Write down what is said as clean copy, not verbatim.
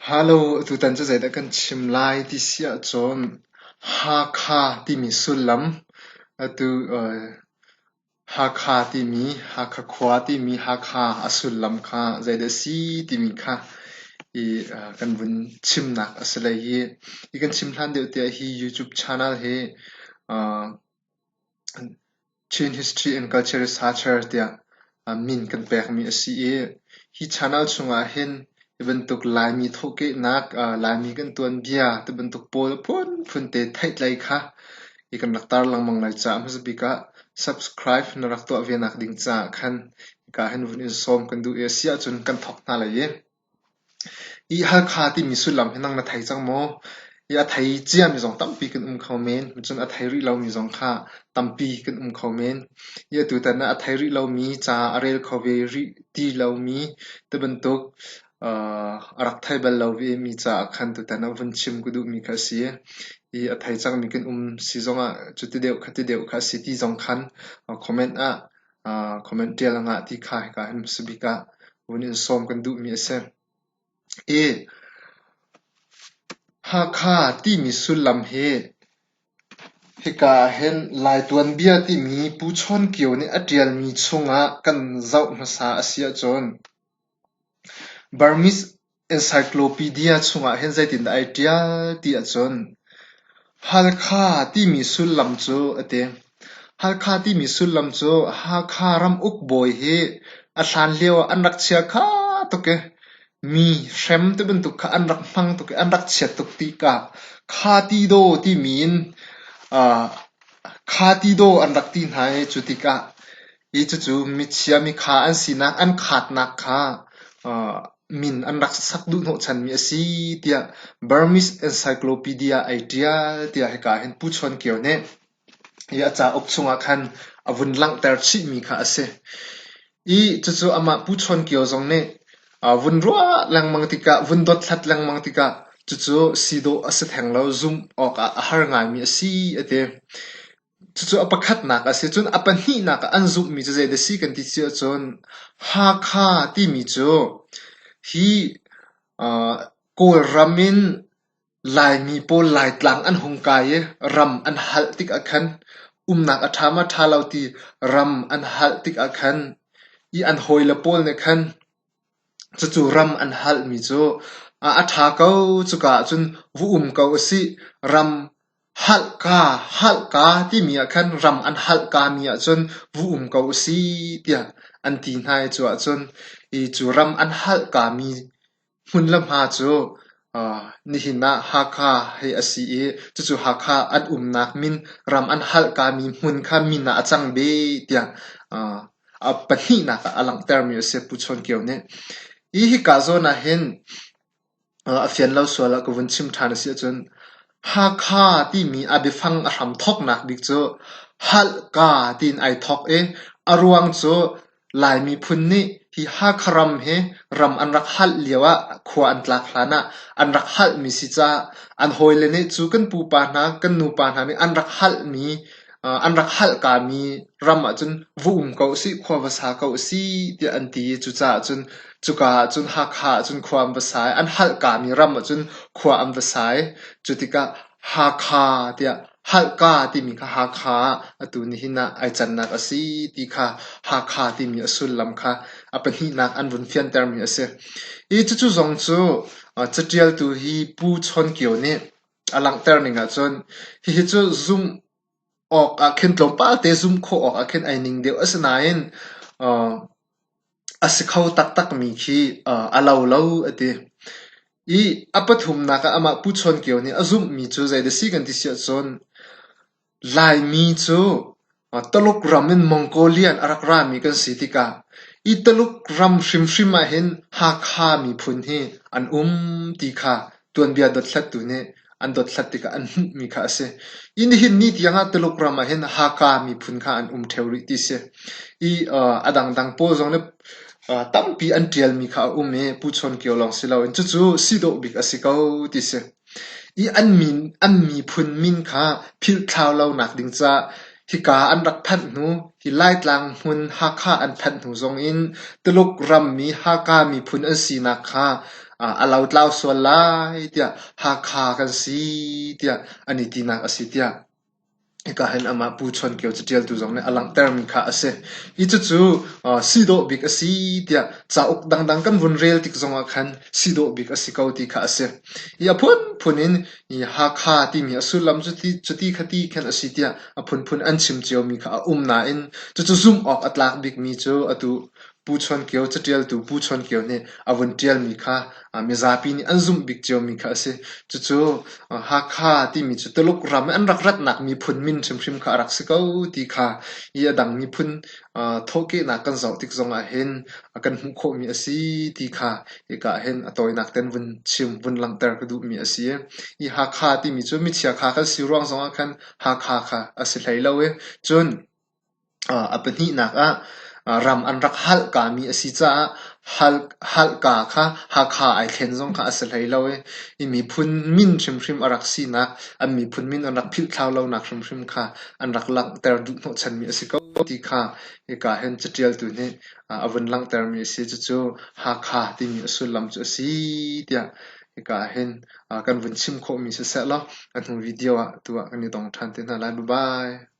Halo, atutan cu zeidah kan chim lai ti si ahcun Hakha timi sullam, atu Hakha timi, Hakha khua timi, Hakha a sullam kha zeidah a si timi kha i kan vun chimnak a si lai i, hi kan chim hlan deuh tiah hi YouTube channel hi Chin History and Culture Researcher tiah min kan pekmi a si i hi channel chungah hin hi bantuk Laimi thawhkehnak, Laimi kan tuanbia tibantuk pawl a phunphun te theihtlei kha hi kan rak tar lengmang lai caah hmasa bik ah subscribe na rak tuah ve nak ding caah khan hika hin vun in sawm kan duh i a si ahcun kan thawk hna lai i Hi Halkha timi sullam hi nang na thei cang maw? Hi a thei ciami zong tampi kan um kho men. Cun a thei rih lomi zong kha tampi kan um kho men. Hi atutan ah a thei rih lomi, ca a rel kho ve rih ti lomi tibantuk a rak thei bal lo vemi caah khan tutan ah vun chim ka duhmi kha a si. Hi a thei cangmi kan um si zongah cuti deuh khati deuh kha a si ti zong khan comment ah Comment ṭial a ngah ti kha hika hin hmasa bik ah vun in sawm kan duhmi a si. I Hakha timi sullam hi hika ahhin Lai tuanbia timi Pu Chawn Kio nih a ṭialmi chungah kan zoh hmasa a si ahcun Burmese Encyclopedia chungah hin zeitindah ai ṭial ti ahcun Halkha timi sullam cu a ti. Halkha timi sullam cu Hakha ramuk bawi hi a hlan lio ah an rak chia kha tuk i mi hrem tibantuk kha an rak hmang tuk i an rak chiat tuk tikah Kha ti daw timi in kha ti daw an rak ti hna i cu tikah hi cucu michia mikha an sinak an khaatnak kha min an rak sak duh hnawhchanmi a si tiah Burmese Encyclopedia ai ṭial tiah hika hin Pu Chawn Kio nih hi a cauk chungah khan a vun langhter chihmi kha a si. I cucu amah Pu Chawn Kio zong nih vun ruah lengmang tikah, vun dothlat lengmang tikah cucu si dawh a si theng lo, zumh awkah a har ngaimi a si a ti. Cucu a pakhatnak a si. Cun a pahnihnak ah an zumhmi cu zeidah a si kan ti si ahcun Hakha timi cu hi Kawlram in Laimi pawl Laitlang an hung kai i ram an halh tikah khan umnak a ṭha maw ṭha lo ti ram an halh tikah khan i an hawile pawl nih khan cucu ram an halhmi cu a ṭha ko cuka ahcun va um ko usih ram Halhka, halhka timi ah khan ram an halhka mi ahcun vu um ko usih tiah an ti hna i cu ahcun i cu ram an halhka mi hmun le hma cu nihin ah Hakha hei a si i cucu Hakha an umnak min ram an halhka mi hmun kha min ah a cang ve tiah a pahnihnak ah a langhtermi a si Pu Chawn Kio nih. Hi hika zawn ah hin A fian lo sual ah ka vun chim ṭhan a si ahcun Hakha timi a biafang a hram thawknak bik cu Halhka tiin ai thawk i a ruang cu Lai miphun nih hi Hakha ram hi ram an rak halh lio ah khua an tlak hlan ah an rak halhmi si caah an hawile nih cu kan pupa hna kan nupa hna nih an rak halhmi an rak halhkami ram ahcun va um ko usih, khua va sa ko usih tiah an ti i cucaah cun cuka ahcun Hakha ahcun khua an va sa i an halhkami ram ahcun khua an va sa i cu tikah Hakha tiah halhka timi kha Hakha ah atu nihin ah ai cannak a si ti kha Hakha timi a sullam kha a pahnihnak an vun fiantermi a si. Hi cucu zong cu caṭialtu hi Pu Chawn Kio nih A langhter ning ahcun hihi cu zumh awk ah khin tlawmpal te zumh khawh awk ah khin ai ning deuh. Asinain a si kho taktakmi khi a lo lo a ti. I a pathumnak ah amah Pu Chawn Kio nih a zumhmi cu zeidah si kan ti si ahcun Laimi cu Taluk ram in Mongolian a rak rami kan si tikah hi Taluk ram hrimhrim ahhin Hakha miphun hi an um ti kha tuanbia dothlattu nih an dothlat tikah an hmuhmi kha a si. Hi nihin ni tiangah Taluk ram ahhin Hakha miphun kha an um ṭheo rih ti a si. Hi a dangdang pawl zong nih tampi an ṭialmi kha a um i Pu Chawn Kio lawng si loin cucu si dawh bik a si ko ti a si. I an miphun min kha philhthlau lonak ding caah. Hika an rak phanh hnu, hi Laitlang hmun Hakha an phanh hnu zongin Tuluk rammi Hakha miphun an sinak kha a lotlau sual lai tiah Hakha kan si tiah an i tinak a si tiah hika hin amah Pu Chawn Kio caṭialtu zong nih a langhtermi kha a si. Hi cucu si dawh bik a si tiah cauk dangdang kan vun rel tik zongah khan si dawh bik a si ko ti kha a si. Hi a phunphun in hi Hakha timi a sullam cuti, cuti khati khan a si tiah a phunphun an chim ciomi kha a um nain cucu zumh awk a tlak bikmi cu atu Pu Chawn Kio caṭialtu Pu Chawn Kio nih a vun ṭialmi kha mizapi nih an zumh bik ciomi kha a si. Cucu Hakha timi cu Tuluk ram i an rak ratnak miphun min hrimhrim kha a rak si ko ti kha hi a dang miphun thawhkehnak kan zoh tik zongah hin kan hmuh khawhmi a si ti kha hika ah hin a tawinak ten vun chim vun langhter ka duhmi a si. Hi Hakha timi cu michia kha kan si ruang zongah khan Hakha kha a si hlei lo i cun A pahnihnak ah ram an rak halkami a si caah halka kha Hakha ai thlen zong kha a si hlei lo i miphun min hrimhrim a rak sinak, an miphun min an rak philhthlau lonak hrimhrim kha an rak langhter duh hnawhchanmi a si ko ti kha hika hin caṭialtu nih a vun langhtermi a si. Cucu Hakha timi a sullam cu a si tiah hika ah hin kan vun chim khawhmi siseh law a hnu video ah tu ah kan i dong ṭhan te hna lai. Bye bye.